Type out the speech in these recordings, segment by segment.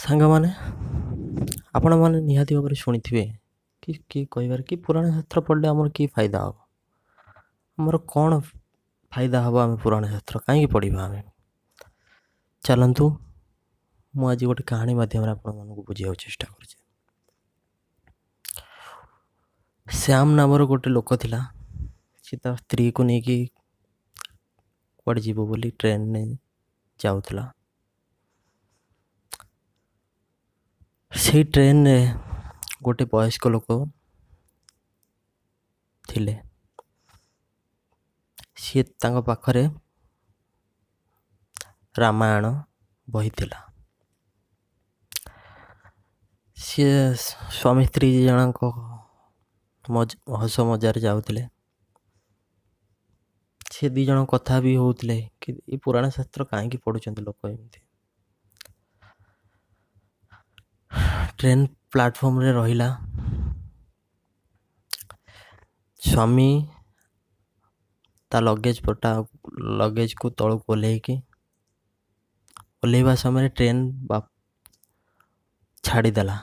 ସାଙ୍ଗମାନେ, ଆପଣମାନେ ନିହାତି ଭାବରେ ଶୁଣିଥିବେ କି କିଏ କହିବାରେ କି ପୁରାଣ ଶାସ୍ତ୍ର ପଢ଼ିଲେ ଆମର କି ଫାଇଦା ହେବ, ଆମର କ'ଣ ଫାଇଦା ହେବ, ଆମେ ପୁରାଣ ଶାସ୍ତ୍ର କାହିଁକି ପଢ଼ିବା ଆମେ। ଚାଲନ୍ତୁ, ମୁଁ ଆଜି ଗୋଟେ କାହାଣୀ ମାଧ୍ୟମରେ ଆପଣମାନଙ୍କୁ ବୁଝିବାକୁ ଚେଷ୍ଟା କରୁଛି। ଶ୍ୟାମ ନାମର ଗୋଟେ ଲୋକ ଥିଲା। ସେ ତା ସ୍ତ୍ରୀକୁ ନେଇକି କୁଆଡ଼େ ଯିବ ବୋଲି ଟ୍ରେନରେ ଯାଉଥିଲା। ସେଇ ଟ୍ରେନରେ ଗୋଟେ ବୟସ୍କ ଲୋକ ଥିଲେ। ସିଏ ତାଙ୍କ ପାଖରେ ରାମାୟଣ ବହି ଥିଲା। ସିଏ ସ୍ୱାମୀ ସ୍ତ୍ରୀ ଜଣଙ୍କ ହସ ମଜାରେ ଯାଉଥିଲେ। ସେ ଦୁଇ ଜଣ କଥା ବି ହେଉଥିଲେ କି ଏ ପୁରାଣ ଶାସ୍ତ୍ର କାହିଁକି ପଢ଼ୁଛନ୍ତି ଲୋକ ଏମିତି। ଟ୍ରେନ୍ ପ୍ଲାଟଫର୍ମରେ ରହିଲା। ସ୍ୱାମୀ ତା ଲଗେଜ୍ ପଟା ଲଗେଜକୁ ତଳକୁ ଓହ୍ଲେଇକି ଓହ୍ଲେଇବା ସମୟରେ ଟ୍ରେନ୍ ବା ଛାଡ଼ିଦେଲା,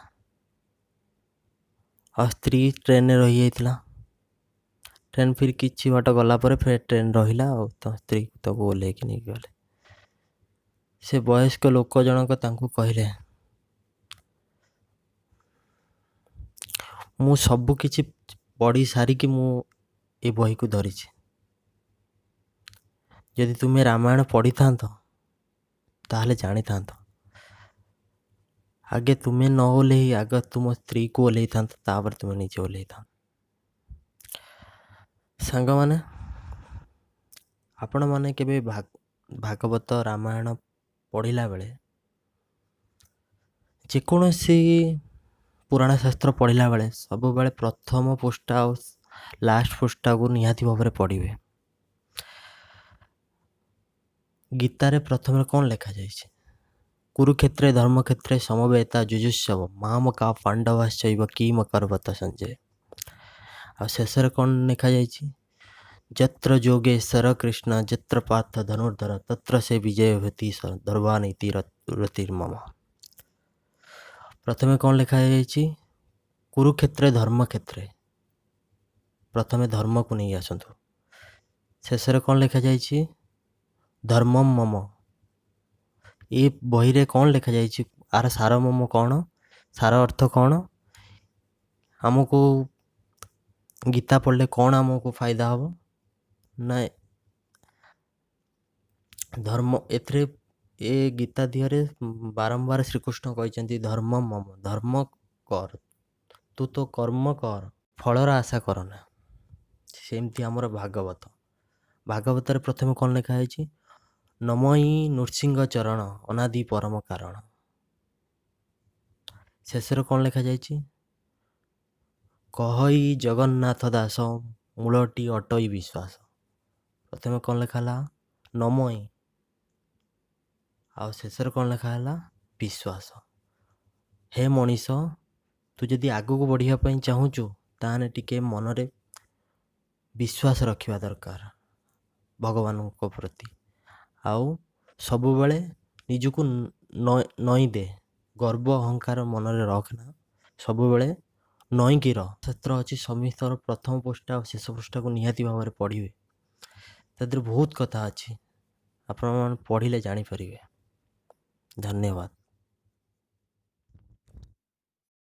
ଆଉ ସ୍ତ୍ରୀ ଟ୍ରେନ୍ରେ ରହିଯାଇଥିଲା। ଟ୍ରେନ୍ ଫିର୍ କିଛି ବାଟ ଗଲା ପରେ ଫେର୍ ଟ୍ରେନ୍ ରହିଲା, ଆଉ ତା ସ୍ତ୍ରୀ ତାକୁ ଓହ୍ଲେଇକି ନେଇକି ଗଲେ। ସେ ବୟସ୍କ ଲୋକ ଜଣକ ତାଙ୍କୁ କହିଲେ, ମୁଁ ସବୁ କିଛି ପଢ଼ି ସାରିକି ମୁଁ ଏ ବହିକୁ ଧରିଛି। ଯଦି ତୁମେ ରାମାୟଣ ପଢ଼ିଥାନ୍ତ ତାହେଲେ ଜାଣିଥାନ୍ତ। ଆଗେ ତୁମେ ନ ଓହ୍ଲେଇ ଆଗ ତୁମ ସ୍ତ୍ରୀକୁ ଓହ୍ଲେଇଥାନ୍ତ, ତାପରେ ତୁମେ ନିଜେ ଓହ୍ଲେଇଥାନ୍ତ। ସାଙ୍ଗମାନେ, ଆପଣମାନେ କେବେ ଭାଗବତ ରାମାୟଣ ପଢ଼ିଲା ବେଳେ, ଯେକୌଣସି ପୁରାଣ ଶାସ୍ତ୍ର ପଢ଼ିଲା ବେଳେ, ସବୁବେଳେ ପ୍ରଥମ ପୃଷ୍ଠା ଆଉ ଲାଷ୍ଟ ପୃଷ୍ଠାକୁ ନିହାତି ଭାବରେ ପଢ଼ିବେ। ଗୀତାରେ ପ୍ରଥମେ କ'ଣ ଲେଖାଯାଇଛି? କୁରୁକ୍ଷେତ୍ରେ ଧର୍ମକ୍ଷେତ୍ରେ ସମବେତା ଯୁଯୁତ୍ସବ ମାମକା ପାଣ୍ଡବାଶ୍ଚୈବ କିମ କର୍ବତ ସଞ୍ଜୟ। ଆଉ ଶେଷରେ କ'ଣ ଲେଖାଯାଇଛି? ଯତ୍ର ଯୋଗେଶ୍ୱର କୃଷ୍ଣ ଯତ୍ର ପାର୍ଥ ଧନୁର୍ଧର ତତ୍ର ସେ ବିଜୟ ଭୂତି ଧର୍ବାନୀତି ରତିର୍ମମ। ପ୍ରଥମେ କ'ଣ ଲେଖାଯାଇଛି? କୁରୁକ୍ଷେତ୍ରେ ଧର୍ମକ୍ଷେତ୍ରେ, ପ୍ରଥମେ ଧର୍ମକୁ ନେଇ ଆସନ୍ତୁ। ଶେଷରେ କ'ଣ ଲେଖାଯାଇଛି? ଧର୍ମମ୍ ମମ। ଏ ବହିରେ କ'ଣ ଲେଖାଯାଇଛି? ଆର ସାରମର୍ମ କ'ଣ? ସାର ଅର୍ଥ କ'ଣ? ଆମକୁ ଗୀତା ପଢ଼ିଲେ କ'ଣ ଆମକୁ ଫାଇଦା ହେବ? ନା ଧର୍ମ। ଏଥିରେ ଏ ଗୀତା ଦିହରେ ବାରମ୍ବାର ଶ୍ରୀକୃଷ୍ଣ କହିଛନ୍ତି ଧର୍ମ ମମ, ଧର୍ମ କର, ତୁ ତୋ କର୍ମ କର, ଫଳର ଆଶା କରନା। ସେମିତି ଆମର ଭାଗବତ, ଭାଗବତରେ ପ୍ରଥମେ କ'ଣ ଲେଖା ହେଇଛି? ନମୟୀ ନୃସିଂହ ଚରଣ ଅନାଦି ପରମ କାରଣ। ଶେଷରେ କ'ଣ ଲେଖାଯାଇଛି? କହଇ ଜଗନ୍ନାଥ ଦାସ ମୂଳଟି ଅଟଇ ବିଶ୍ୱାସ। ପ୍ରଥମେ କ'ଣ ଲେଖା ହେଲା? ନମୟୀ। ଆଉ ଶେଷରେ କ'ଣ ଲେଖା ହେଲା? ବିଶ୍ୱାସ। ହେ ମଣିଷ, ତୁ ଯଦି ଆଗକୁ ବଢ଼ିବା ପାଇଁ ଚାହୁଁଛୁ ତାହେଲେ ଟିକେ ମନରେ ବିଶ୍ୱାସ ରଖିବା ଦରକାର ଭଗବାନଙ୍କ ପ୍ରତି, ଆଉ ସବୁବେଳେ ନିଜକୁ ନଇଁ ଦେ, ଗର୍ବ ଅହଙ୍କାର ମନରେ ରଖନା, ସବୁବେଳେ ନଇଁକି ରହ। ଶାସ୍ତ୍ର ଅଛି, ସମିସ୍ତର ପ୍ରଥମ ପୃଷ୍ଠା ଆଉ ଶେଷ ପୃଷ୍ଠାକୁ ନିହାତି ଭାବରେ ପଢ଼ିବେ। ତା ଦେହରେ ବହୁତ କଥା ଅଛି, ଆପଣମାନେ ପଢ଼ିଲେ ଜାଣିପାରିବେ। ଧନ୍ୟବାଦ।